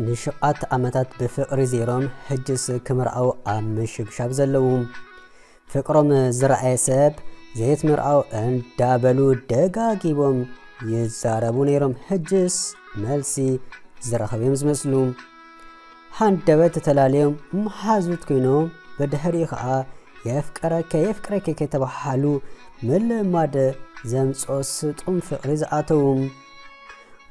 ንሽቓት ዓመታት ብፍቕሪ ዜሮም፣ ሕጅስ ክምርዓው ኣብ ምሽብሻብ ዘለዉ። ፍቕሮም ዝረኣየ ሰብ ዘይትምርዓው እንዳበሉ ደጋጊቦም ይዛረቡ ነይሮም። ሕጅስ መልሲ ዝረኸቡ እዮም ዝመስሉ። ሃንደበት ተላለዮም መሓዙት ኮይኖም፣ ብድሕሪኡ ኸዓ የፍቅረከ የፍቅረከ ከተባሃሉ ምልማድ ዘምጾ ስጡም ፍቕሪ ዝኣተዉ።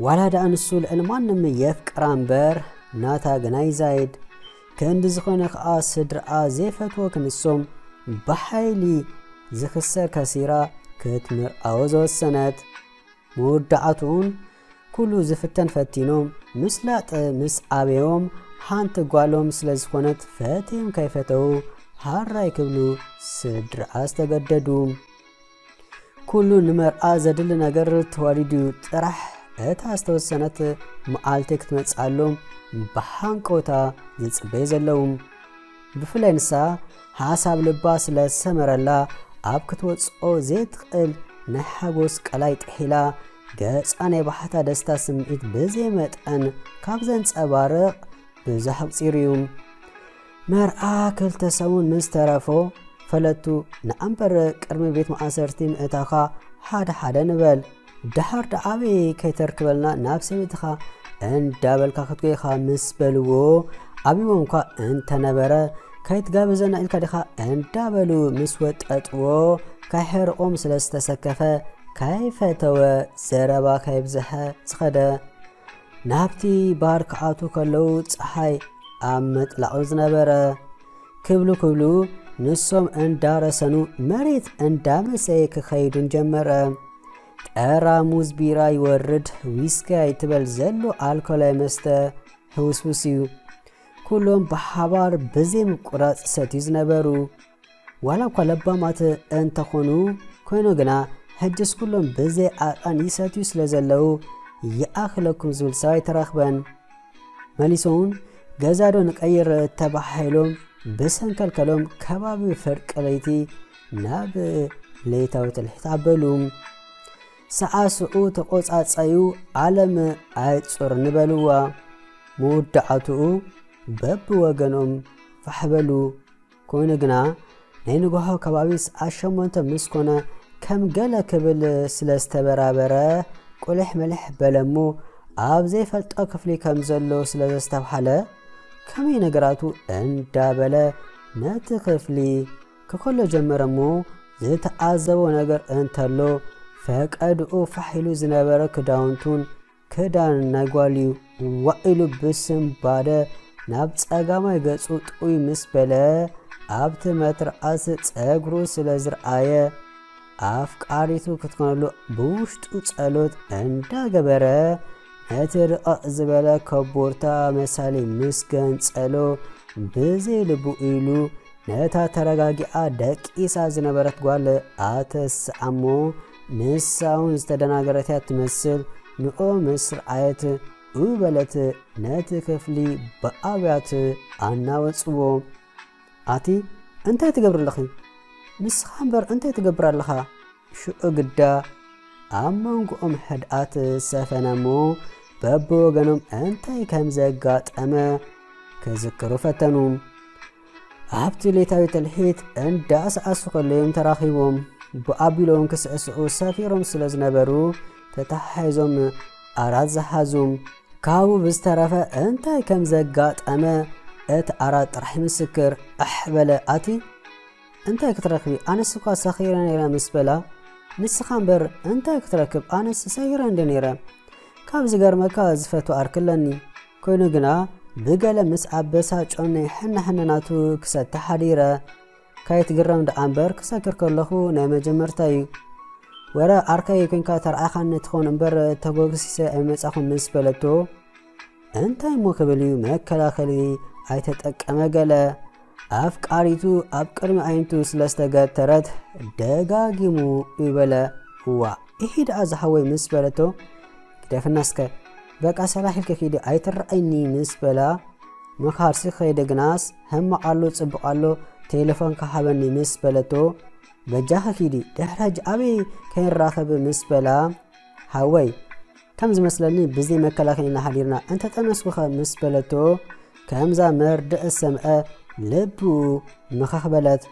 ዋላ ደኣ ንሱ ልዕሊ ማንም የፍቅራ እምበር፣ ናታ ግና ይዛይድ። ክንዲ ዝኾነ ኸዓ ስድራኣ ዘይፈትዎ ክንሶም ብሓይሊ ዝኽሰር ከሲራ ክትምርዓዎ ዝወሰነት። መወዳዕትኡን ኩሉ ዝፍተን ፈቲኖም ምስላጥ ምስ ኣበዮም፣ ሓንቲ ጓሎም ስለ ዝኾነት ፈትዮም ከይፈተዉ ሃራይ ክብሉ ስድራኣ ዝተገደዱ። ኩሉ ንመርዓ ዘድሊ ነገር ተዋዲዱ ጥራሕ እታ ዝተወሰነት መዓልቲ ክትመጽኣሎም ብሃንቀውታ ዝጽበዩ ዘለዉ። ብፍላይ ንሳ ሓሳብ ልባ ስለ ዝሰመረላ ኣብ ክትወጽኦ ዘይትኽእል ናይ ሓጎስ ቀላይ ጥሒላ ገጻ ናይ ባሕታ ደስታ ስምዒት ብዘይ መጠን ካብ ዘንጸባርቕ ብዙሕ ኣቑጺሩ እዩ። መርዓ ክልተ ሰሙን ምስ ተረፎ ፈለቱ ንኣምበር ቅድሚ ቤት ማእሰርቲ ምእታኻ ሓደ ሓደ ንበል። ደሓር ደኣ ኣበይ ከይተርክበልና ናብ ሰበይትኻ እንዳበልካ ክትጎይኻ ምስ በልዎ ኣብይዎ እንኳ እንተነበረ ከይትጋብዘና ኢልካ ዲኻ እንዳበሉ ምስ ወጠጥዎ ካይሕርቆም ስለ ዝተሰከፈ ካይፈተወ ዘረባ ካይብዝሐ ዝኸደ። ናብቲ ባር ክኣቱ ከለዉ ጸሓይ ኣብ ምጥላቑ ዝነበረ። ክብሉ ክብሉ ንሶም እንዳረሰኑ መሬት እንዳመሰየ ክኸይዱን ጀመረ። ጠራሙዝ ቢራ ይወርድ፣ ዊስኪ ኣይትበል ዘሎ ኣልኮላዊ መስተ ህውስውስ እዩ። ኩሎም ብሓባር ብዘይ ምቁራጽ ሰትዩ ዝነበሩ። ዋላ እኳ ለባማት እንተኾኑ፣ ኮይኑ ግና ሕጅስ ኩሎም ብዘይ ዓቐን ይሰትዩ ስለ ዘለዉ፣ ይኣኽለኩም ዝብል ሰብ ኣይተረኽበን። መሊሶም ገዛ ዶ ንቀይር ተባሂሎም ብሰንከልከሎም ከባቢ ፍርቂ ለይቲ ናብ ለይታዊ ትልሒት ኣበሉ። ሰዓስዑ ተቆጻጸዩ፣ ዓለም ኣይጹር ንበልዋ። መወዳዕትኡ በብወገኖም ፋሕ በሉ። ኮይኑ ግና ናይ ንግሆ ከባቢ ሰዓት ሸሞንተ ምስ ኮነ ከም ገለ ክብል ስለ ዝተበራበረ ቁልሕ ምልሕ በለ እሞ ኣብ ዘይፈልጦ ክፍሊ ከም ዘሎ ስለ ዘስተብሃለ ከመይ ነገራቱ እንዳበለ ነቲ ክፍሊ ክከሎ ጀመረ እሞ ዝተዓዘቦ ነገር እንተሎ ፈቀድኡ ፋሕ ኢሉ ዝነበረ ክዳውንቱን ክዳን ናይ ጓል እዩ። ዋዒሉ ብስንባደ ናብ ጸጋማይ ገጹ ጥውይ ምስ በለ ኣብቲ መትርዓስ ጸጉሩ ስለ ዝረኣየ ኣፍቃሪቱ ክትኮነሉ ብውሽጡ ጸሎት እንዳገበረ ነቲ ርቕቕ ዝበለ ኮቦርታ መሳሊ ምስ ገንጸሎ ብዘይ ልቡ ኢሉ ነታ ተረጋጊኣ ደቂሳ ዝነበረት ጓል ኣተስኣ እሞ ንሳ እውን ዝተደናገረት እያ ትመስል። ንኡ ምስ ረኣየት ኡ በለት ነቲ ክፍሊ ብኣብያት ኣናወጽዎ። ኣቲ እንታይ ትገብሪ ኣለኺ? ንስኻ እምበር እንታይ ትገብር ኣለኻ? ሽዑ ግዳ ኣብ መንጎኦም ሕድኣት ሰፈነ እሞ በብወገኖም እንታይ ከም ዘጋጠመ ክዝክሩ ፈተኑ። ኣብቲ ሌታዊ ትልሒት እንዳሰዓሱ ከለዮም ተራኺቦም ብኣቢሎም ክስዕስዑ ሰፊሮም ስለ ዝነበሩ ተተሓሒዞም ኣራት ዝሓዙ። ካብኡ ብዝተረፈ እንታይ ከም ዘጋጠመ እቲ ኣራት ጥራሕ ይምስክር። ኣሕ በለ ኣቲ እንታይ ክትረኽቢ? ኣነስ እኳ ሰኺረ ነይረ ምስ በላ፣ ንስኻ እምበር እንታይ ክትረክብ? ኣነስ ሰኺረ እንደ ነይረ። ካብ ዝገርመካ ዝፈቱ ዓርኪ ኣለኒ። ኮይኑ ግና ብገለ ምስ ኣበሳጮኒ ሕነ ሕነ ናቱ ክሰቲ ሓዲረ። ካይትግረም ደኣ እምበር ክሰክር ከለኹ ናይ መጀመርታ እዩ። ወረ ዓርከይ ኮንካ ተረኣኻኒ ትኾን እምበር ተጎግሲሰ ኣይመጻኹን ምስ በለቶ፣ እንታይ እሞ ክብል እዩ መከላኸሊ ኣይተጠቀመ ገለ። ኣፍቃሪቱ ኣብ ቅድሚ ኣዒንቱ ስለ ዝተገተረት ደጋጊሙ ይበለ፣ እዋ፣ ኢሂ ደኣ ዝሓወይ ምስ በለቶ፣ ግደፍና እስከ፣ በቃ ሰላሕ ኢልኪ ኪዲ ኣይትረኣይኒ ምስ በላ፣ መኻርሲ ከይደ ግናስ፣ ሕማቕ ኣሎ ጽቡቕ ኣሎ፣ ቴሌፎንካ ሃበኒ ምስ በለቶ፣ በጃኺ ኪዲ፣ ድሕሪ ሕጂ ኣበይ ከይንራኸብ ምስ በላ፣ ሓወይ፣ ከም ዝመስለኒ ብዘይ መከላኸሊ ኢና ሓዲርና፣ እንተጠነስኩኸ ምስ በለቶ፣ ከምዛ መርድእ ዝሰምዐ ልቡ ምኽኽ በለት።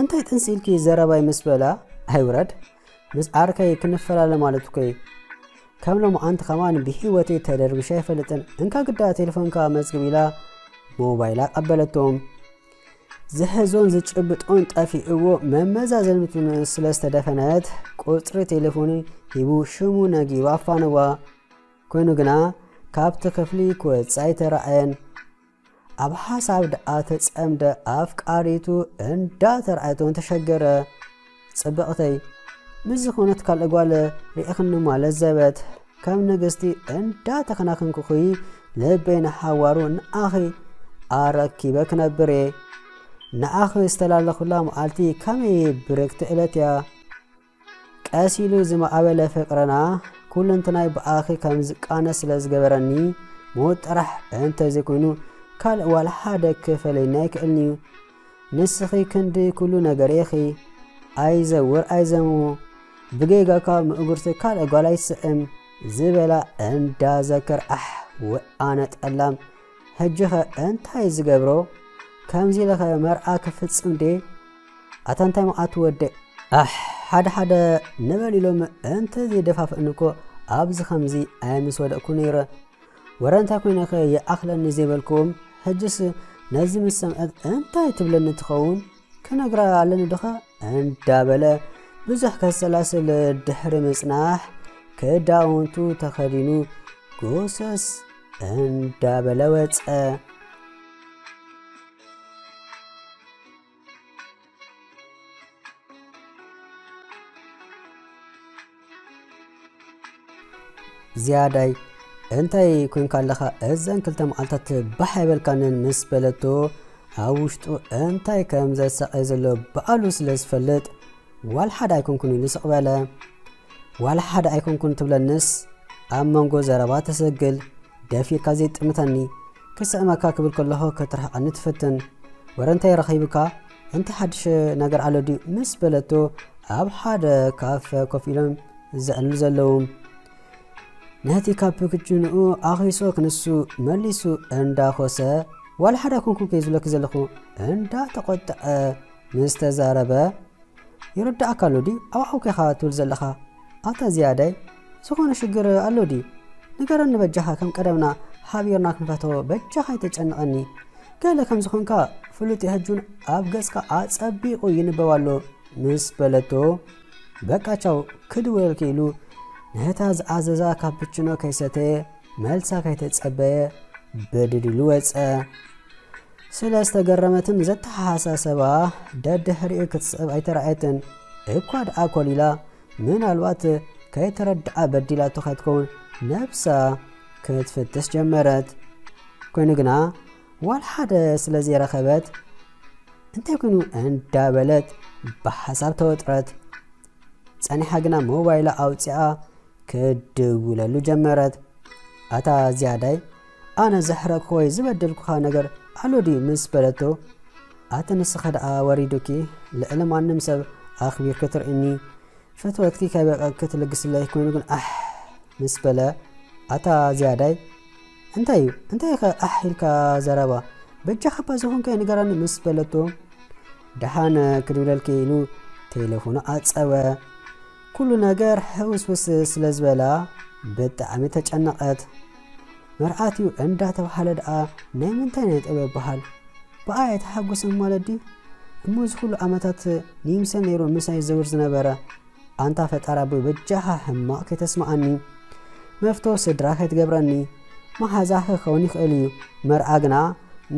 እንታይ ጥንሲ ኢልኪ ዘረባይ ምስ በላ፣ ኣይውረድ፣ ምስ ዓርከይ ክንፈላለ ማለት እኮ እዩ። ከም ሎማዓንቲ ከማን ብህይወተይ ተደርቢሸ ኣይፈልጥን። እንካ ግዳ ቴሌፎንካ መዝግብ ኢላ ሞባይላ ቀበለቶም። ዝሕዞን ዝጭብጦን ጠፊእዎ መመዛዘኒቱን ስለ ዝተደፈነት ቁፅሪ ቴሌፎኑ ሂቡ ሽሙ ነጊሩ ኣፋነዋ። ኮይኑ ግና ካብቲ ክፍሊ ክወፅእ ኣይተራእየን። ኣብ ሓሳብ ደኣ ተጸምደ ኣፍቃሪቱ እንዳተራእየቶን ተሸገረ። ጽብቕተይ፣ ምስ ዝኾነት ካልእ ጓል ርኢኽኒ ማለት ዘበት፣ ከም ንግስቲ እንዳተኸናኸንኩኺ ልበይ ንሓዋሩ ንኣኺ ኣረኪበ ክነብር እየ። ንኣኺ ዝተላለኹላ መዓልቲ ከመይ ብርክቲ ዕለት እያ። ቀስ ኢሉ ዝማዕበለ ፍቕርና ኩለንትናይ ብኣኺ ከም ዝቃነ ስለ ዝገበረኒ፣ ሞት ጥራሕ እንተዘይኮይኑ ካልእ ዋላ ሓደ ክፈለየኒ ኣይክእልን'ዩ። ንስኺ ክንዲ ኩሉ ነገር ኢኺ። ኣይዘውር ኣይዘሙ፣ ብጌጋካ ምእጉርቲ ካልእ ጓል ኣይስዕም ዝበላ እንዳዘከር፣ ኣሕ፣ ወኣነ ጠላም፣ ሕጂኸ እንታይ ዝገብሮ? ከምዚ ኢለኸ መርዓ ክፍጽም ድየ? ኣታ እንታይ መዓት ወደ፣ ኣሕ፣ ሓደ ሓደ ንበል ኢሎም እንተዘይደፋፍእኒ እኮ ኣብዚ ከምዚ ኣየ ምስ ወደቕኩ ነይረ። ወረ እንታይ ኮይነኸ ይኣኽለኒ ዘይበልክዎም፣ ሕጅስ ነዚ ምስ ሰምዐት እንታይ ትብለኒ ትኸውን? ክነግራ ኣለኒ ዶኸ? እንዳበለ ብዙሕ ከሰላስል ድሕሪ ምጽናሕ፣ ክዳውንቱ ተኸዲኑ ጎሰስ እንዳበለ ወጸ። ዝያዳይ፣ እንታይ ኮንካ ኣለኻ? እዘን ክልተ መዓልታት ባሕ ኣይበልካንን ምስ በለቶ፣ ኣብ ውሽጡ እንታይ ከም ዘሳቐየ ዘሎ ባዕሉ ስለ ዝፈልጥ፣ ዋላ ሓደ ኣይኮንኩን ኢሉ ስቕ በለ። ዋላ ሓደ ኣይኮንኩን ትብለንስ፣ ኣብ መንጎ ዘረባ ተሰግል፣ ደፊርካ ዘይጥምተኒ፣ ክስዕመካ ክብል ከለኹ ክትርሕቐኒ ትፍትን። ወረ እንታይ ረኺብካ? እንታይ ሓድሽ ነገር ኣሎ ድዩ? ምስ በለቶ፣ ኣብ ሓደ ካፈ ኮፍ ኢሎም ዘዕልሉ ዘለዉ። ነቲ ካብ ክጅንኡ ኣኺሶ ክንሱ መሊሱ እንዳኾሰ፣ ዋላ ሓደ ኣይኮንኩን ከይ ዝብለኪ ዘለኹ እንዳተቖጠዐ ምስ ተዛረበ፣ ይርድኣካ ኣሎ ድዩ? ኣብ ሓውኪ ኢኻ ትብል ዘለኻ። ኣታ ዝያዳይ፣ ዝኾነ ሽግር ኣሎ ድዩ? ንገረኒ በጃኻ፣ ከም ቀደምና ሓቢርና ክንፈትዎ በጃኻ ኣይተጨንቐኒ። ገለ ከም ዝኾንካ ፍሉጥ እዩ፣ ሕጂ እውን ኣብ ገጽካ ኣጸቢቑ ይንበብ ኣሎ ምስ በለቶ፣ በቃ ቻው፣ ክድውለልኪ ኢሉ ነታ ዝኣዘዛ ካፕችኖ ከይሰተየ፣ መልሳ ከይተጸበየ ብድድ ኢሉ ወጸ። ስለ ዝተገረመትን ዘተሓሳሰባ ደድሕሪኡ ክትስዕብ ኣይተራእየትን። እኳ ደኣ ኮሊላ፣ ምናልባት ከይተረድኣ በዲላቶ ከይትከውን ነብሳ ክትፍትሽ ጀመረት። ኮይኑ ግና ዋላ ሓደ ስለ ዘይረኸበት፣ እንታይ ኮይኑ እንዳበለት ብሓሳብ ተወጥረት። ጸኒሓ ግና ሞባይላ ኣውጺኣ ክድውለሉ ጀመረት። ኣታ ዝያዳይ፣ ኣነ ዘሕረቅኩ ወይ ዝበደልኩኻ ነገር ኣሎ ድዩ? ምስ በለቶ፣ ኣቲ ንስኻ ደኣ ወሪዱኪ፣ ልዕሊ ማንም ሰብ ኣኽቢርኪ ትርእኒ፣ ፍትወትኪ ከይበቀቅኪ ትልግስለይ፣ ኮይኑ ግን ኣሕ ምስ በለ፣ ኣታ ዝያዳይ፣ እንታይ እዩ? እንታይ ከ ኣሕ ኢልካ ዘረባ? በጃኻ እባ ዝኾንካዮ ንገረኒ ምስ በለቶ፣ ደሓን ክድውለልኪ ኢሉ ቴሌፎኑ ዓጸወ። ኩሉ ነገር ሕውስውስ ስለ ዝበላ ብጣዕሚ ተጨነቐት። መርዓት እዩ እንዳተባህለ ደኣ ናይ ምንታይ ናይ ጥበብ በሃል? ብኣይ ኣይተሓጎሰን ማለት ድዩ? እሞ እዚ ኩሉ ዓመታት ንይምሰል ነይሩ ምሳይ ዝዘውር ዝነበረ። ኣንታ ፈጣሪ ኣቦይ በጃኻ ሕማቕ ከይተስምዓኒ። መፍቶ ስድራ ከይትገብረኒ። መሓዛ ክኸውን ይኽእል እዩ። መርዓ ግና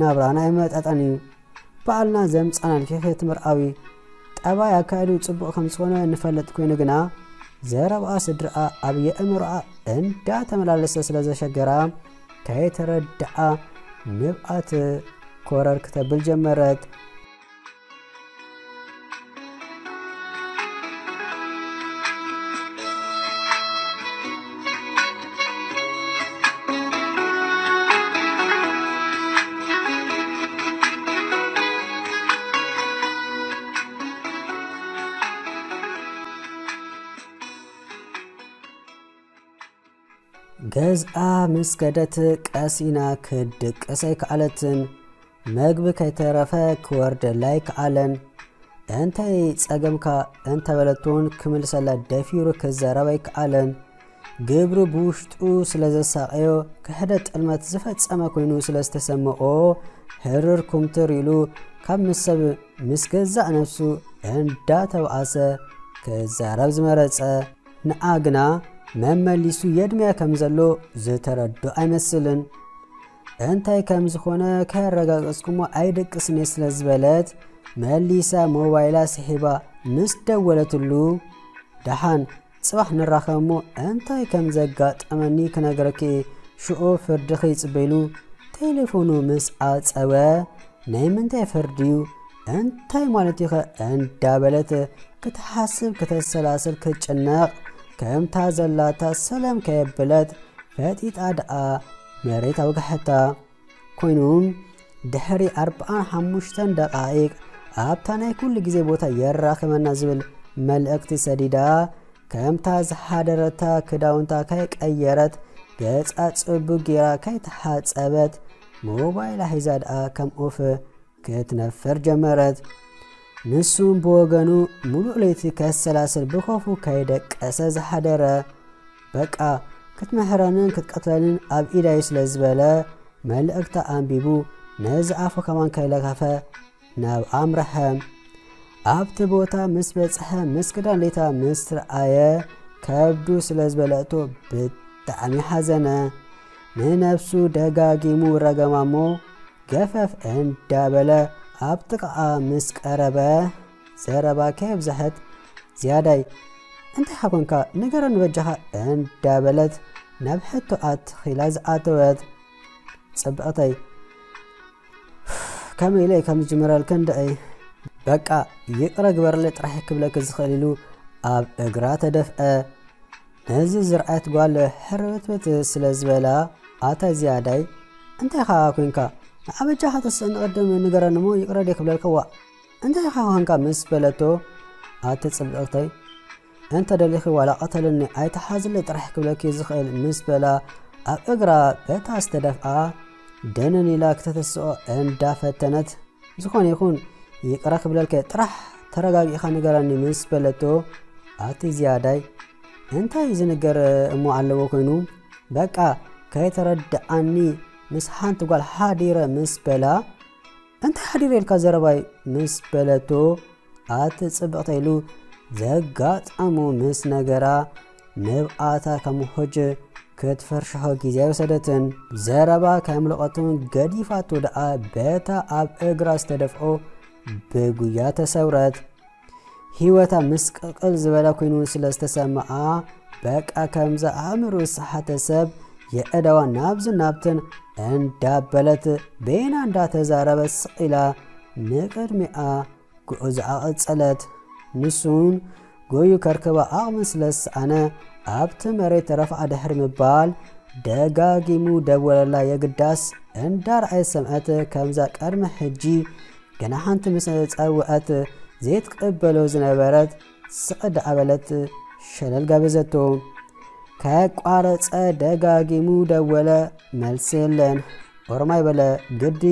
ናብራና ኣይመጣጠን እዩ። ባዕልና ዘምጻናልኪ ክትምርዓዊ። ጠባይ ኣካይዱ ጽቡቕ ከም ዝኾነ ንፈልጥ ኮይኑ ግና፣ ዘረባኣ ስድራኣ ኣብ የእምሮኣ እንዳተመላለሰ ስለ ዘሸገራ፣ ከይተረድኣ ንብኣት ኮረር ክተብል ጀመረት። ገዝኣ ምስ ከደት ቀሲና ክድቅስ ኣይከኣለትን። መግቢ ከይተረፈ ክወርደላ ኣይከኣለን። እንታይ ጸገምካ እንተበለትውን ክምልሰላ ደፊሩ ክዛረብ ኣይከኣለን። ግብሩ ብውሽጡ ስለ ዘሳቐዮ፣ ክሕደት ጥልመት ዝፈጸመ ኮይኑ ስለ ዝተሰምኦ፣ ህርር ኩምትር ኢሉ ካብ ምስ ሰብ ምስ ገዛእ ነፍሱ እንዳተባኣሰ ክዛረብ ዝመረጸ። ንዓ ግና መመሊሱ የድምያ ከም ዘሎ ዝተረዶ ኣይመስልን። እንታይ ከም ዝኾነ ከረጋገጽኩሞ ኣይደቅስን እየ ስለ ዝበለት፣ መሊሳ ሞባይላ ስሒባ ምስ ደወለትሉ፣ "ደሓን፣ ጽባሕ ንራኸብ እሞ እንታይ ከም ዘጋጠመኒ ክነግረኪ እየ፣ ሽዑ ፍርድኺ ይጽበ" ኢሉ ቴሌፎኑ ምስ ዓጸወ፣ "ናይ ምንታይ ፍርዲ እዩ? እንታይ ማለት እዩ ኸ?" እንዳበለት ክትሓስብ፣ ክተሰላስል፣ ክትጭነቕ፣ ከምታ ዘላታ ሰላም ከየበለት ፈጢጣ ደኣ መሬት ኣውግሐታ። ኮይኑ ድሕሪ ኣርብዓን ሓሙሽተን ደቓይቕ ኣብታ ናይ ኩሉ ግዜ ቦታ የራኽበና ዝብል መልእኽቲ ሰዲዳ፣ ከምታ ዝሓደረታ ክዳውንታ ከይቀየረት፣ ገጻ ጽቡቕ ጌራ ከይተሓጸበት፣ ሞባይላ ሒዛ ደኣ ከም ኦፍ ክትነፍር ጀመረት። ንሱን ብወገኑ፣ ሙሉእ ለይቲ ከሰላስል ብኸፉ ከይደቀሰ ዝሓደረ። በቃ፣ ክትምሕረንን ክትቀትለንን ኣብ ኢዳዩ ስለ ዝበለ፣ መልእኽታ ኣንቢቡ፣ ነዚ ኣፉ ከማን ከይለከፈ ናብ ኣምረሐ። ኣብቲ ቦታ ምስ በጽሐ፣ ምስ ክዳን ሌታ ምስ ረኣየ፣ ከብዱ ስለ ዝበለቶ ብጣዕሚ ሓዘነ። ንነፍሱ ደጋጊሙ ረገማ እሞ፣ ገፈፍ እንዳበለ ኣብ ጥቓኣ ምስ ቀረበ፣ ዘረባ ከየብዝሐት፣ ዝያዳይ፣ "እንታይ ሓኮንካ? ንገረኒ በጃኻ" እንዳበለት ናብ ሕቶ ኣትኺላ ዝኣተወት። "ጽብቕተይ፣ ከመይ ኢለ ከም ዝጅምረልክን ደኣይ?" "በቃ፣ ይቕረ ግበርለይ ጥራሕ ክብለኪ ዝኽእል" ኢሉ ኣብ እግራ ተደፍአ። ነዚ ዝረኣየት ጓል ሕርብትብት ስለ ዝበላ፣ "ኣታ ዝያዳይ፣ እንታይ ኸኣ ኮንካ? ንዓ በጃኻ ተስእ ንቕድም ንገረኒ እሞ ይቕረ ደይ ክብለልካ ዋእ። እንታይ ኸኣ ኮንካ?" ምስ በለቶ፣ "ኣቲ ጽብቕተይ፣ እንተ ደሊኺ ዋላ ቅተልኒ፣ ኣይትሓዝለይ ጥራሕ ክብለኪ ዝኽእል" ምስ በላ፣ ኣብ እግራ በታ ዝተደፍኣ ደንን ኢላ ክተተስኦ እንዳፈተነት፣ "ዝኾነ ይኹን፣ ይቕረ ክብለልከ፣ ጥራሕ ተረጋጊእኻ ንገረኒ" ምስ በለቶ፣ ኣቲ ዝያዳይ፣ እንታይ ዝንገር እሞ ኣለዎ ኮይኑ? በቃ፣ ከይተረድኣኒ ምስ ሓንቲ ጓል ሓዲረ ምስ በላ፣ "እንታይ ሓዲረ ኢልካ ዘረባይ?" ምስ በለቶ፣ ኣቲ ጽብቕተይ ኢሉ ዘጋጠሙ ምስ ነገራ፣ ንብኣታ ከም ውሑጅ ክትፈርሽሖ ግዜ ኣይወሰደትን። ዘረባ ከየምለቐቱን ገዲፋቶ ደኣ በታ ኣብ እግራ ዝተደፍኦ ብጉያ ተሰውረት። ህይወታ ምስቅልቅል ዝበለ ኮይኑ ስለ ዝተሰምዓ፣ በቃ ከምዛ ኣእምሮ ዝሰሓተ ሰብ የእዳዋ ናብዝን ናብትን እንዳበለት፣ በይና እንዳተዛረበት ስቕ ኢላ ንቕድሚኣ ጉዕዞኣ ቀጸለት። ንሱን ጎዩ ከርክባ ዓቕሚ ስለ ዝሰኣነ፣ ኣብቲ መሬት ረፍዓ ድሕሪ ምባል፣ ደጋጊሙ ደወለላ። የግዳስ እንዳረኣየት ሰምዐት፣ ከምዛ ቅድሚ ሕጂ ገና ሓንቲ ምስ ጸውዐት ዘይትቅበሎ ዝነበረት፣ ስቕ ደኣ በለት፣ ሸለል ጋበዘቶ። ከየቋረጸ ደጋጊሙ ደወለ፣ መልሲ የለን። ኦሮማይ በለ፣ ግዲ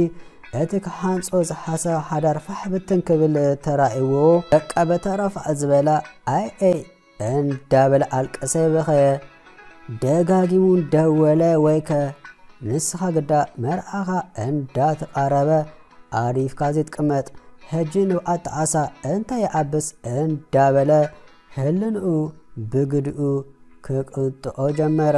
እቲ ክሓንጾ ዝሓሰበ ሓዳር ፋሕ ብትን ክብል ተራእይዎ፣ በቃ በታ ረፍዓ ዝበላ ኣይ ኣይ እንዳበለ ኣልቀሰ፣ በኸየ። ደጋጊሙ ደወለ፣ ወይከ ንስኻ ግዳ መርዓኻ እንዳተቓረበ ኣሪፍካ ዘይትቅመጥ፣ ሕጂ ንብዓት ጣዕሳ እንታይ ይኣብስ እንዳበለ ህልንኡ ብግድኡ ክቅጥኦ ጀመረ።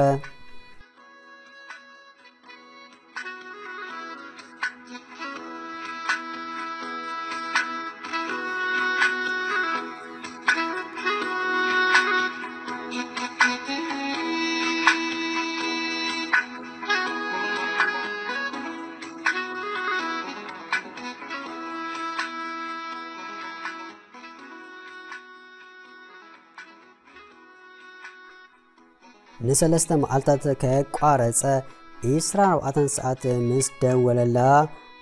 ንሰለስተ መዓልታት ከየቋረጸ ዒስራን ኣርባዕተን ሰዓት ምስ ደወለላ፣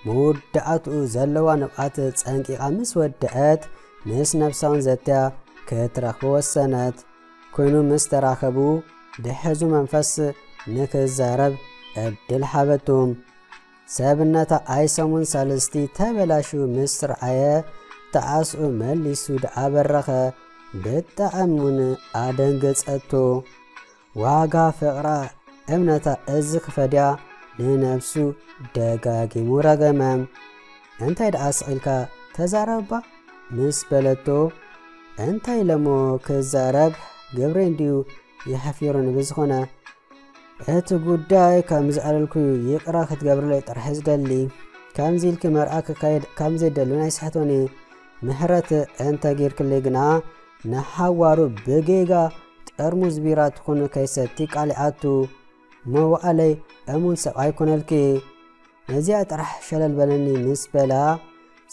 መወዳእትኡ ዘለዋ ንብዓት ጸንቂቓ ምስ ወደአት፣ ምስ ነብሳውን ዘትያ ክትረኽቦ ወሰነት። ኮይኑ ምስ ተራኸቡ፣ ብሕዙ መንፈስ ንክዛረብ ዕድል ሓበቱ። ሰብነታ ኣይሰሙን ሳልስቲ ተበላሹ ምስ ረኣየ፣ ተዓስኡ መሊሱ ደኣ በረኸ። ብጣዕሚ እውን ኣደንገጸቶ። ዋጋ ፍቕራ እምነታ እዚ ክፈድያ ንነብሱ ደጋጊሙ ረገመ። "እንታይ ደኣ ስቕ ኢልካ ተዛረባ?" ምስ በለቶ፣ "እንታይ ኢለሞ ክዛረብ፣ ግብረይ እንድዩ የሕፊሩኒ። ብዝኾነ እቲ ጉዳይ ከም ዝኣለልኩ ይቕረ ክትገብርለይ ጥራሕ ዝደሊ። ከምዚ ኢልኪ መርዓ ክካየድ ከም ዘይደልን ኣይስሕቶን እየ። ምሕረት እንተ ጌርክለይ ግና ንሓዋሩ ብጌጋ ጥርሙዝ ቢራ ትኹን ከይሰቲ ቃል ይኣቱ። መዋእለይ እሙን ሰብ ኣይኮነልኪ። ነዚኣ ጥራሕ ሸለል በለኒ" ምስ በላ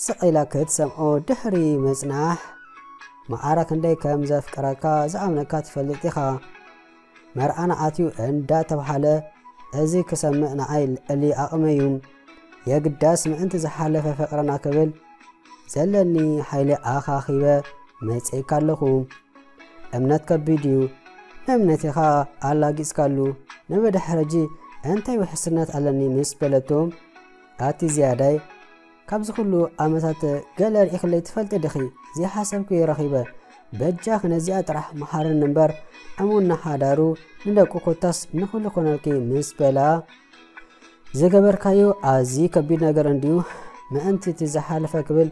ስቕ ኢላ ክትሰምዖ ድሕሪ ምጽናሕ፣ "መዓረ ክንደይ ከም ዘፍቅረካ ዝኣምነካ ትፈልጥ ኢኻ። መርዓና ኣትዩ እንዳተባሃለ እዚ ክሰምዕ ንዓይ ልዕሊ ኣቕመይ እዩ። የግዳስ ምእንቲ ዝሓለፈ ፍቕርና ክብል ዘለኒ ሓይሊ ኣኻኺበ መጺእካ ኣለኹ። እምነት ከቢድ እዩ። ንእምነቴ ኸኣ ኣላጊጽካሉ። ንብድሕሪ ሕጂ እንታይ ውሕስነት ኣለኒ?" ምስ በለቶ፣ "ኣቲ ዝያዳይ፣ ካብዚ ኩሉ ዓመታት ገለ ርኢኽለይ ትፈልጢ ዲኺ? ዘይሓሰብኩ ረኺበ። በጃኺ ነዚኣ ጥራሕ መሓርኒ እምበር፣ እሙን ንሓዳሩ፣ ንደቁ፣ ኮታስ ንኹሉ ኮነልኪ" ምስ በላ፣ "ዝገበርካዮ ኣዝዩ ከቢድ ነገር እንድዩ። ምእንቲ እቲ ዝሓለፈ ክብል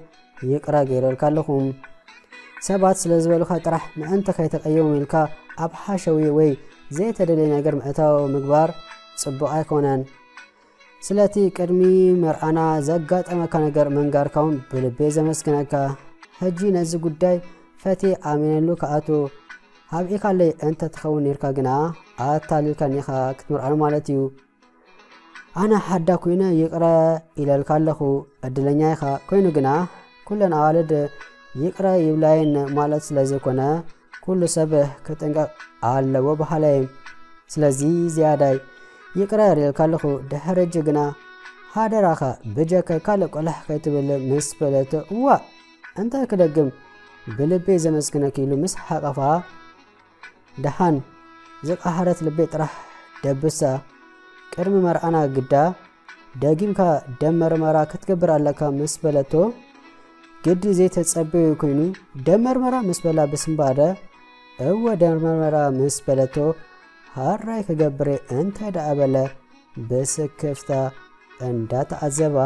ይቕረ ገይረልካ ኣለኹ። ሰባት ስለ ዝበሉኻ ጥራሕ ምእንቲ ከይተቀየሙ ኢልካ ኣብ ሓሸዊ ወይ ዘይተደለየ ነገር ምእታው ምግባር ጽቡቕ ኣይኮነን። ስለቲ ቅድሚ መርዓና ዘጋጠመካ ነገር ምንጋርካ እውን ብልቢ ዘመስግነካ። ሕጂ ነዚ ጉዳይ ፈትየ ኣሚነሉ ክኣቱ ሃብኢካለይ እንተ ትኸውን ኔርካ ግና ኣታሊልካኒ ኢኻ ክትምርዓኒ ማለት እዩ። ኣነ ሓዳ ኮይነ ይቕረ ኢለልካ ኣለኹ። ዕድለኛ ኢኻ። ኮይኑ ግና ኩለን ኣዋልድ ይቕረ ይብላየን ማለት ስለ ዘይኮነ ኩሉ ሰብ ክጥንቀቕ ኣለዎ በሃላይ እየ። ስለዚ ዝያዳይ ይቕረ ኢለልካ ኣለኹ። ድሕሪ ሕጂ ግና ሓደራኻ ብጀከ ካልእ ቆላሕ ከይትብል" ምስ በለቶ፣ "እዋእ እንታይ ክደግም፣ ብልበይ ዘመስግነኪ" ኢሉ ምስ ሓቐፋ፣ ደሓን ዝቐሃረት ልበይ ጥራሕ ደብሳ። ቅድሚ መርዓና ግዳ ደጊምካ ደም መርመራ ክትገብር ኣለካ ምስ በለቶ፣ ግዲ ዘይተጸበዮ ኮይኑ፣ "ደም መርመራ?" ምስ በላ ብስንባደ፣ "እወ ደም መርመራ" ምስ በለቶ፣ "ሃራይ ክገብር እየ እንታይ ደኣ?" በለ ብስክፍታ እንዳተዓዘባ።